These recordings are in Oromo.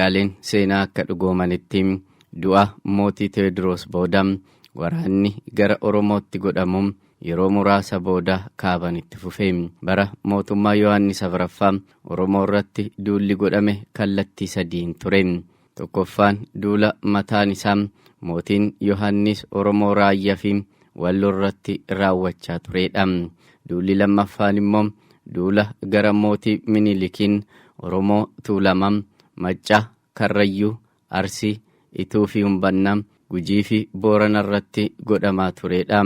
Ragaaleen seenaa akka dhugoomanitti du'a mootii Tewoodiroos booda waraanni gara Oromootti godhamu yeroo muraasa booda kaaban itti fufe. Bara mootummaa Yohaannis Afuraffaa Oromoo irratti duulli godhame kallattii sadiin ture. Tokkoffaan duula mataan isaa mootiin Yohaannis Oromoo raayyaa fi Walloo irratti raawwachaa turedha. Duulli lammaffaan immoo duula gara mootii Minilikiin Oromoo Tuulamaa, Macca, Karrayyuu, Arsii, Ituu fi Humbannaa, Gujii fi Boorana irratti godhamaa turedha.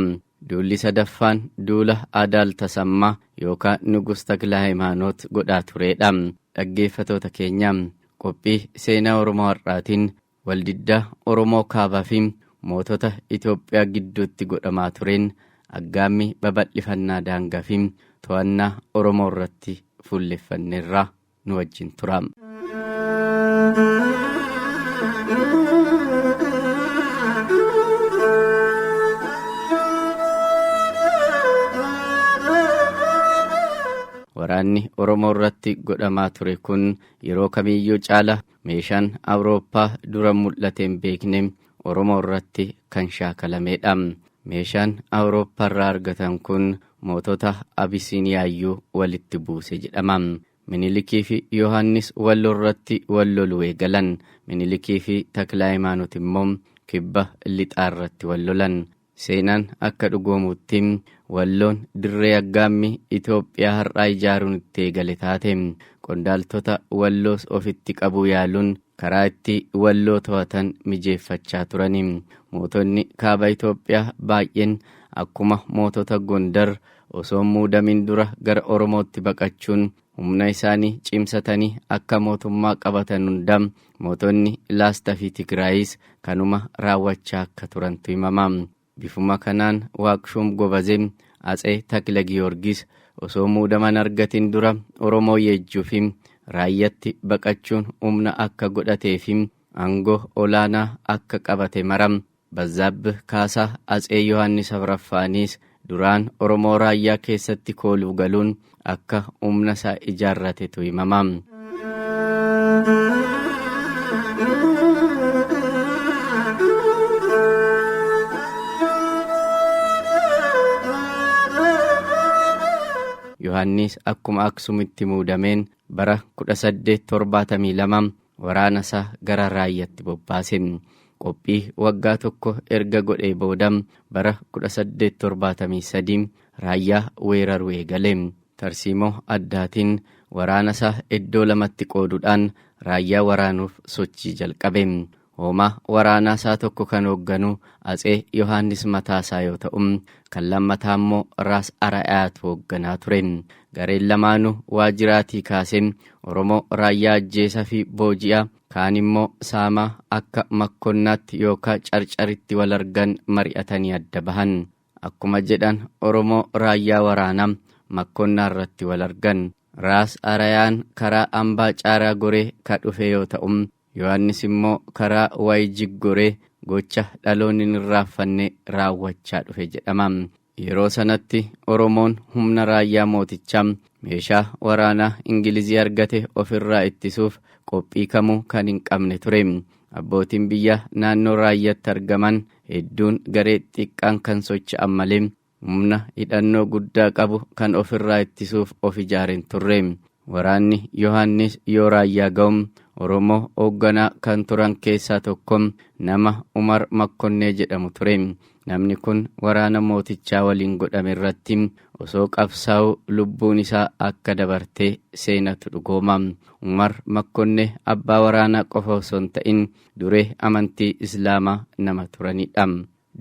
Duulli sadaffaan duula Adaal Tasammaa yookaan Nugus Takla Hayimaanoot godhaa turedha. Dhaggeeffatoota keenya, qophii seenaa Oromoo har'aatiin waldiddaa Oromoo kaabaa fi mootota Itoophiyaa gidduutti godhamaa tureen aggaammii babal'ifannaa daangaa fi to'annaa Oromoo irratti fuulleffanneerra. Nu wajjin tura. Waraanni Oromoo irratti godhamaa ture kun yeroo kamiyyuu caala meeshaan Awurooppaa dura mul'ate hin beekne Oromoo irratti kan shaakalameedha. Meeshaan Awurooppaa irraa argatan kun mootota Abisiiniyaayyuu walitti buuse jedhama. Minilikii fi Yohaannis Walloo irratti wal loluu eegalan. Minilikii fi Taklaayimaanot immoo kibba lixaa irratti wal lolan. Seenaan akka dhugoomutti Walloon dirree aggaammii Itoophiyaa har'aa ijaaruun itti eegale taate. Qondaaltota Walloos ofitti qabuu yaaluun karaa itti Walloo to'atan mijeeffachaa turani. Mootonni kaaba Itoophiyaa baay'een akkuma mootota Gondar osoo hin muudamin dura gara Oromootti baqachuun humna isaanii cimsatanii akka mootummaa qabatan hunda mootonni Laasta fi Tigraayis kanuma raawwachaa akka turantu himama. Bifuma kanaan Waaqshuum Gobazee Atsee Takla Giyoorgis osoo muudama hin argatin dura Oromoo Yeejjuu fi Raayyatti baqachuun humna akka godhatee fi aangoo olaanaa akka qabate mara Bazzaabbih Kaasaa Atsee Yohaannis Afuraffaanis duraan Oromoo Raayyaa keessatti kooluu galuun akka humna isaa ijaarratetu himama. Yohaannis akkuma Aksumitti muudameen bara 1872 waraana isaa gara Raayyatti bobbaase. Qophii waggaa tokko erga godhee booda bara 1873 Raayyaa weeraruu eegale. Tarsiimoo addaatiin waraana isaa iddoo lamatti qooduudhaan Raayyaa waraanuuf sochii jalqabe. Hoomaa waraanaa isaa tokko kan hoogganu Atsee Yohaannis Mataasaa yoo ta'u, kan lammataa immoo Raas Ara'ayaatu hoogganaa ture. Gareen lamaanuu Waajiraatii kaasee Oromoo Raayyaa ajjeesa fi booji'a, kaan immoo saamaa akka Makkonnaatti yookaa Carcaritti wal argan mari'atanii adda bahan. Akkuma jedhan Oromoo Raayyaa waraanaa Makkonnaa irratti wal argan. Raas Arayaan karaa Ambaa Caaraa Goree ka dhufe yoo ta'u, Yohaannis immoo karaa Waayijig goree gocha dhaloonni hin irraanfanne raawwachaa dhufe jedhama. Yeroo sanatti Oromoon humna raayyaa mootichaa meeshaa waraanaa Ingilizii argate ofirraa ittisuuf qophii kamuu kan hin qabne ture. Abbootiin biyyaa naannoo raayyatti argaman hedduun garee xiqqaan kan socho'an malee humna hidhannoo guddaa qabu kan ofirraa ittisuuf of ijaare hin turre. Waraanni Yohaannis yoo raayyaa ga'u Oromoo hoogganaa kan turan keessaa tokko nama Umar Makkonnee jedhamu ture. Namni kun waraana mootichaa waliin godhame irratti osoo qabsaa'uu lubbuun isaa akka dabarte seenatu dhugooma. Umar Makkonnee abbaa waraanaa qofa osoo hin ta'in duree amantii Islaamaa nama turanidha.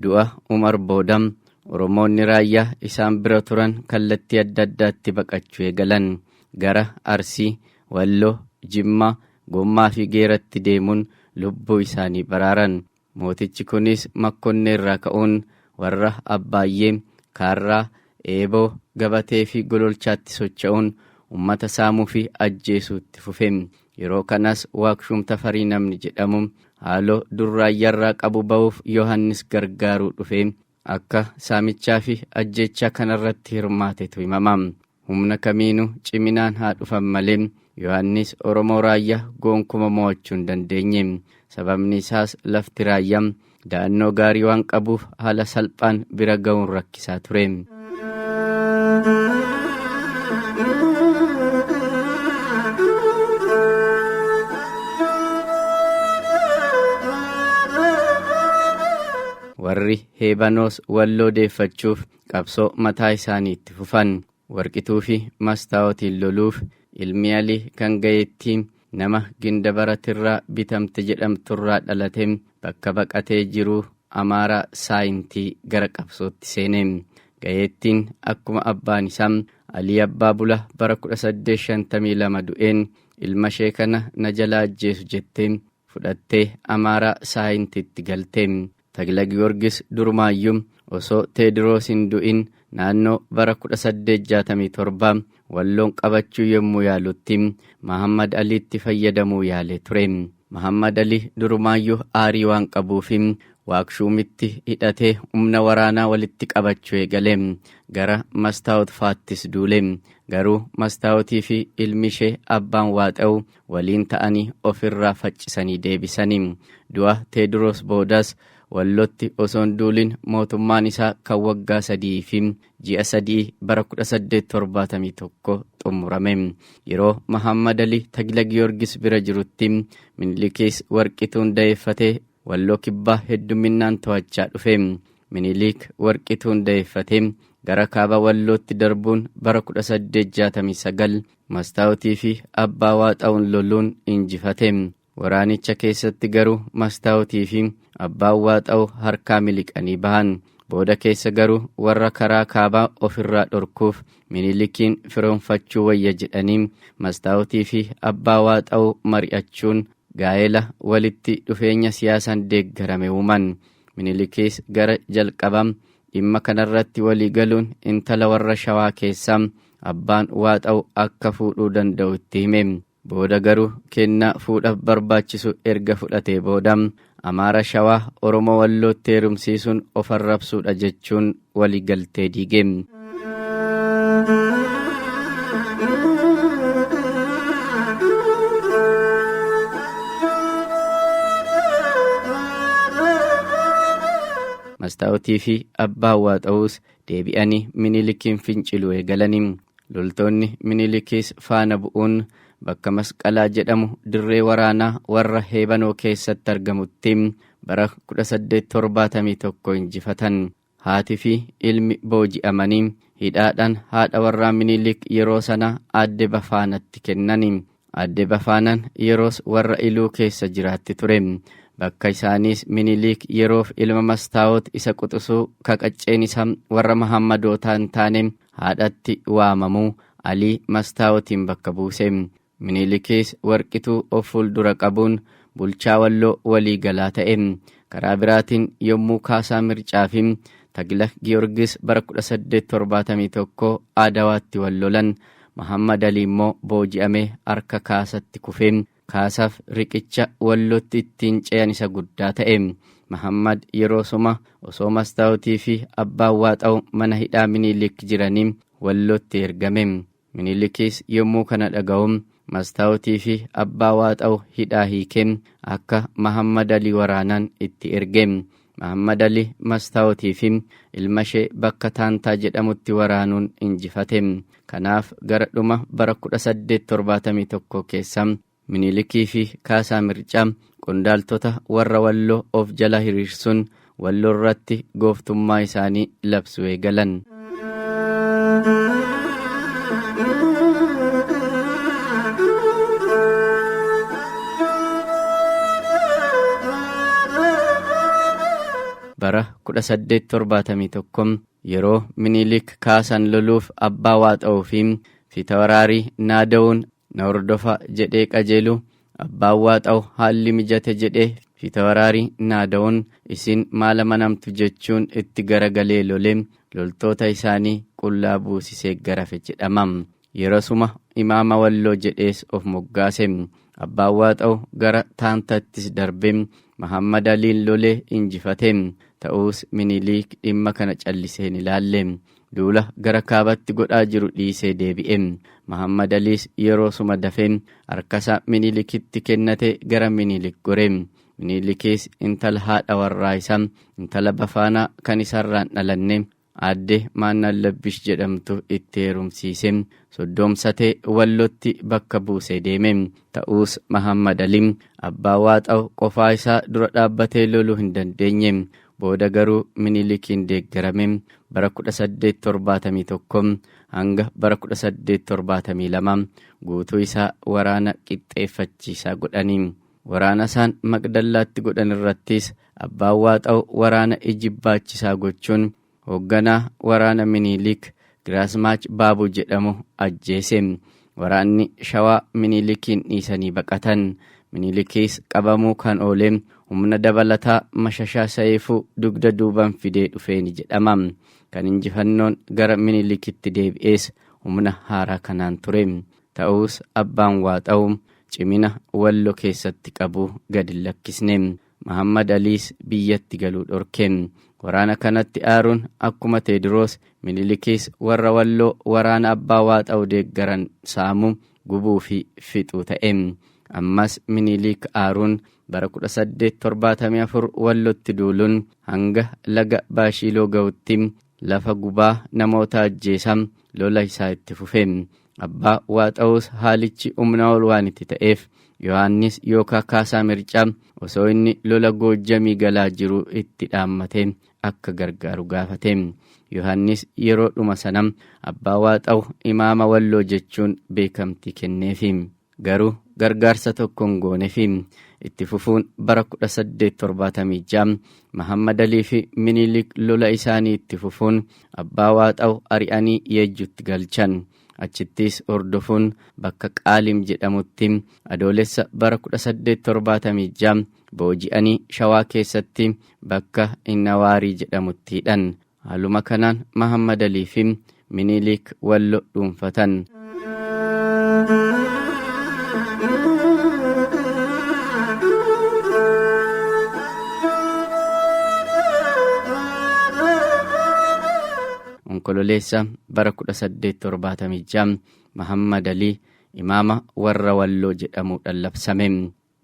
Du'a Umar booda Oromoonni Raayyaa isaan bira turan kallattii adda addaatti baqachuu eegalan. Gara Arsii, Walloo, Jimmaa, Gommaa fi Geeratti deemuun lubbuu isaanii baraaran. Mootichi kunis Makkonnee irraa ka'uun warra Abbaayyee, Kaarraa, Eeboo, Gabatee fi Gololchaatti socho'uun ummata saamuu fi ajjeesuu itti fufe. Yeroo kanas Waaqshuum Tafarii namni jedhamu haaloo dur raayyaarraa qabu ba'uuf Yohaannis gargaaruu dhufe akka saamichaa fi ajjeechaa kanarratti hirmaatetu himama. Humna kamiinuu ciminaan haa dhufan malee Yohaannis Oromoo Raayyaa gonkuma mo'achuu hin dandeenye. Sababni isaas lafti Raayyaa da'annoo gaarii waan qabuuf haala salphaan bira ga'uun rakkisaa ture. Warri Heebanoos Walloo deeffachuuf qabsoo mataa isaanii itti fufan. Warqituu fi Mastaawotiin loluuf ilmi Alii kan ga'eetti nama Gindabaratirraa bitamte jedhamturraa dhalate bakka baqatee jiru Amaaraa Saayintii gara qabsootti seene. Ga'eettiin akkuma abbaan isaa Alii Abbaa Bula bara 1852 du'een ilma ishee kana na jalaa ajjeesu jettee fudhattee Amaaraa Saayintiitti galte. Tagla Giyoorgis durumaayyuu osoo Teediroos hin du'in naannoo bara 1867 Walloon qabachuu yommuu yaalutti Mahammad Aliitti fayyadamuu yaalee ture. Mahammad Ali durumaayyuu aarii waan qabuuf Waakshuumitti hidhatee humna waraanaa walitti qabachuu eegale. Gara Mastaawot faattis duule. Garuu Mastaawotii fi ilmi ishee abbaan Waaxew waliin ta'anii ofirraa faccisanii deebisani. Du'a Teediroos boodas Wallotti osoo hin duulin mootummaan isaa kan waggaa 3 fi ji'a 3 bara 1871 xumurame. Yeroo Mahammad Ali Tagila Giyoorgis bira jirutti Minilikis Warqituun da'eeffatee Walloo kibbaa hedduminaan to'achaa dhufe. Minilik Warqituun da'eeffatee gara kaaba Wallootti darbuun bara 1869 Mastaawotii fi Abbaa Waaxa'uun loluun injifate. Waraanicha keessatti garuu Mastaawotii fi Abbaan Waaxa'u harkaa miliqanii bahan. Booda keessa garuu warra karaa kaabaa ofirraa dhorkuuf Minilikiin firoonfachuu wayya jedhanii Mastaawotii fi Abbaa Waaxa'u mari'achuun gaa'ela walitti dhufeenya siyaasaan deeggarame uuman. Minilikis gara jalqabaa dhimma kanarratti walii galuun intala warra Shawaa keessaa Abbaan Waaxa'u akka fuudhuu danda'u itti hime. Booda garuu kennaa fuudhaaf barbaachisu erga fudhatee booda Amaara Shawaa Oromoo Wallootti heerumsiisuun of arrabsuudha jechuun walii galtee diige. Mastaawotii fi Abbaan Waaxa'uus deebi'anii Minilikiin finciluu eegalanii. Loltoonni Minilikis faana bu'uun bakka Masqalaa jedhamu dirree waraanaa warra Heebanoo keessatti argamutti bara 1871 injifatan. Haati fi ilmi booji'amanii hidhaadhaan haadha warraa Minilik yeroo sana Aadde Bafaanatti kennani. Aadde Bafaanaan yeroos warra Iluu keessa jiraatti ture. Bakka isaaniis Minilik yeroof ilma Mastaawot isa quxisuu kaqacceen isaa warra Mahammadootaa hin taane haadhatti waamamuu Alii Mastaawotiin bakka buuse. Minilikis Warqituu of fuuldura qabuun bulchaa Walloo walii galaa ta'e. Karaa biraatiin yommuu Kaasaa Mircaa fi Tagila Giyoorgis bara 1871 Adawaatti wal lolan, Mahammad Alii immoo booji'amee harka Kaasatti kufee Kaasaaf riqicha Wallootti ittiin ce'an isa guddaa ta'e. Mahammad yeroo suma osoo Mastaawotii fi Abbaan Waaxaw mana hidhaa Minilik jiranii Wallootti ergame. Minilikis yommuu kana dhaga'u Mastaawotii fi Abbaa Waaxaw hidhaa hiikee akka Mahammad Alii waraanaan itti erge. Mahammad Alii Mastaawotii fi ilma ishee bakka Taantaa jedhamutti waraanuun injifate. Kanaaf gara dhuma bara 1871 keessa Minilikii fi Kaasaa Mircaa qondaaltota warra Walloo of jala hiriirsuun Walloo irratti gooftummaa isaanii labsuu eegalan. Bara 1871 yeroo Minilik Kaasaan loluuf Abbaa Waaxa'uu fi Fiitawaraarii Naada'uun na hordofa jedhee qajeelu Abbaan Waaxa'u haalli mijate jedhee Fiitawaraarii Naada'uun isin maal amanamtu jechuun itti garagalee lolee loltoota isaanii qullaa buusisee garafe jedhama. Yerosuma Imaama Walloo jedhees of moggaase. Abbaan Waaxa'u gara Taantattis darbee Mahammad Aliin lolee injifate. Ta'us Miniliik dhimma kana callisee hin ilaalle. Duula gara kaabatti godhaa jiru dhiisee deebi'e. Mahammad Aliis yeroo suma dafee harkasaa Minilikitti kennate gara Minilik gore. Minilikis intala haadha warraa isaa intala Bafaanaa kan isarraan dhalanne aadde Maannaan Labbish jedhamtu itti heerumsiise. Soddoomsatee Wallotti bakka buusee deeme. Ta'us Mahammad Aliin abbaa Waaxaw qofaa isaa dura dhaabbatee loluu hin dandeenye. Booda garuu Minilikiin deeggarame bara 1871 hanga bara 1872 guutuu isaa waraana qixxeeffachiisaa godhani. Waraana isaan Maqdallaatti godhan irrattis abbaan Waaxaw waraana ijibbaachisaa gochuun hoogganaa waraana Minilik Giraasmaach Baabuu jedhamu ajjeese. Waraanni Shawaa Minilikiin dhiisanii baqatan. Minilikis qabamuu kan oole humna dabalataa Mashashaa Saayifuu dugda duuban fidee dhufeeni jedhama. Kan injifannoon gara Minilikitti deebi'es humna haaraa kanaan ture. Ta'us abbaan Waaxaw cimina Wallo keessatti qabu gadi hin lakkisne. Mahammad Aliis biyyatti galuu dhorke. Waraana kanatti aaruun akkuma Teediroos Minilikis warra Walloo waraana abbaa Waaxaw deeggaran saamuu, gubuu fi fixuu ta'e. Ammas Minilik aaruun bara 1874 Wallotti duuluun hanga laga Baashiloo ga'utti lafa gubaa namoota ajjeesaa lola isaa itti fufe. Abbaa Waaxawus haalichi humna ol waan itti ta'eef Yohaannis yookaan Kaasaa Mircaa osoo inni lola Goojjamii galaa jiru itti dhaammate akka gargaaru gaafate. Yohaannis yeroo dhuma sana abbaa Waaxaw imaama Walloo jechuun beekamtii kenneefi. Garuu gargaarsa tokko hin goonefi. Itti fufuun bara 1876 Mahammad Alii fi Minilik lola isaanii itti fufuun abbaa Waaxaw ari'anii Yeejjuutti galchan. Achittis hordofuun bakka Qaalim jedhamutti adoolessa bara 1876 booji'anii Shawaa keessatti bakka Innawaarii jedhamutti hidhan. Haaluma kanaan Mahammad Alii fi Minilik Wallo dhuunfatan. Onkololeessa bara 1876 Mahammad Alii imaama warra Walloo jedhamuudhaan labsame.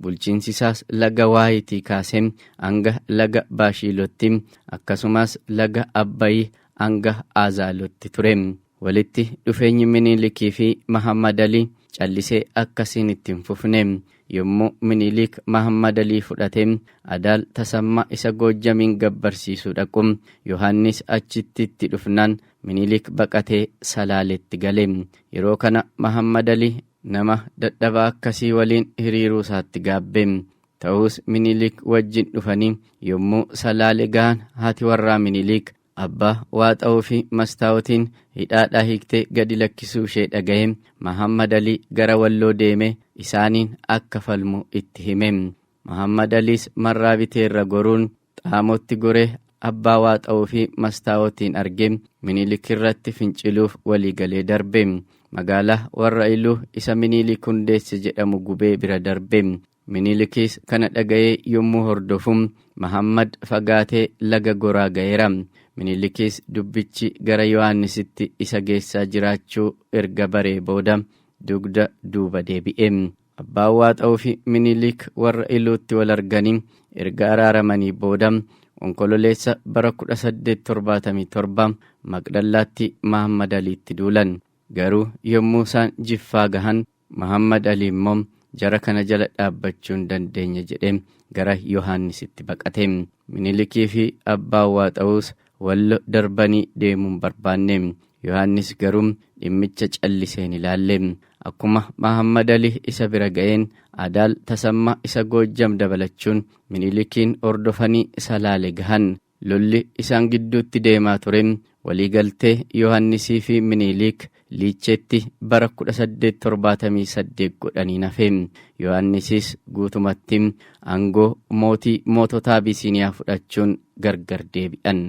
Bulchiinsi isaas laga Waayitii kaasee hanga laga Baashiilootti akkasumas laga Abbayii hanga Azaalotti ture. Walitti dhufeenyi Minilikii fi Mahammad Alii callisee akkasiin itti hin fufne. Yommuu Minilik Mahammad Alii fudhatee Adaal Tasammaa isa Goojjamiin gabbarsiisuu dhaqu Yohaannis achitti itti dhufnaan Minilik baqatee Salaaletti gale. Yeroo kana Mahammad Alii nama dadhabaa akkasii waliin hiriiruu isaatti gaabbe. Ta'us Minilik wajjin dhufanii yommuu Salaale gahan haati warraa Minilik abbaa Waaxawuu fi Mastaawotiin hidhaadhaa hiiktee gadi lakkisuu ishee dhaga'e. Mahammad Alii gara Walloo deeme isaaniin akka falmu itti hime. Mahammad Aliis marraa biteerra goruun xaamotti goree abbaa Waaxawuu fi Mastaawotiin arge Minilik irratti finciluuf waliigalee darbe. Magaalaa warra Iluu isa Minilik hundeesse jedhamu gubee bira darbe. Minilikis kana dhaga'ee yommuu hordofu Mahammad fagaatee laga goraa ga'eera. Minilikis dubbichi gara Yohaannisitti isa geessaa jiraachuu erga baree booda dugda duuba deebi'e. Abbaan Waaxawuu fi Minilik warra Iluutti wal arganii erga araaramanii booda onkololeessa bara 1877 Maqdallaatti Mahammad Aliitti duulan. Garuu yommuu isaan Jiffaa gahan Mahammad Alii immoo jara kana jala dhaabbachuu hin dandeenye jedhee gara Yohaannisitti baqate. Minilikii fi abbaan Waaxawuus Wallo darbanii deemuu hin barbaanne. Yohaannis garuu dhimmicha callisee hin ilaalle. Akkuma Mahammad Alii isa bira ga'een Adaal Tasammaa isa Goojjam dabalachuun Minilikiin hordofanii Salaale gahan. Lolli isaan gidduutti deemaa ture waliigaltee Yohaannisii fi Minilik Liicheetti bara 1878 godhaniin hafe. Yohaannisis guutumatti aangoo mootii mootota Abisiiniyaa fudhachuun gargar deebi'an.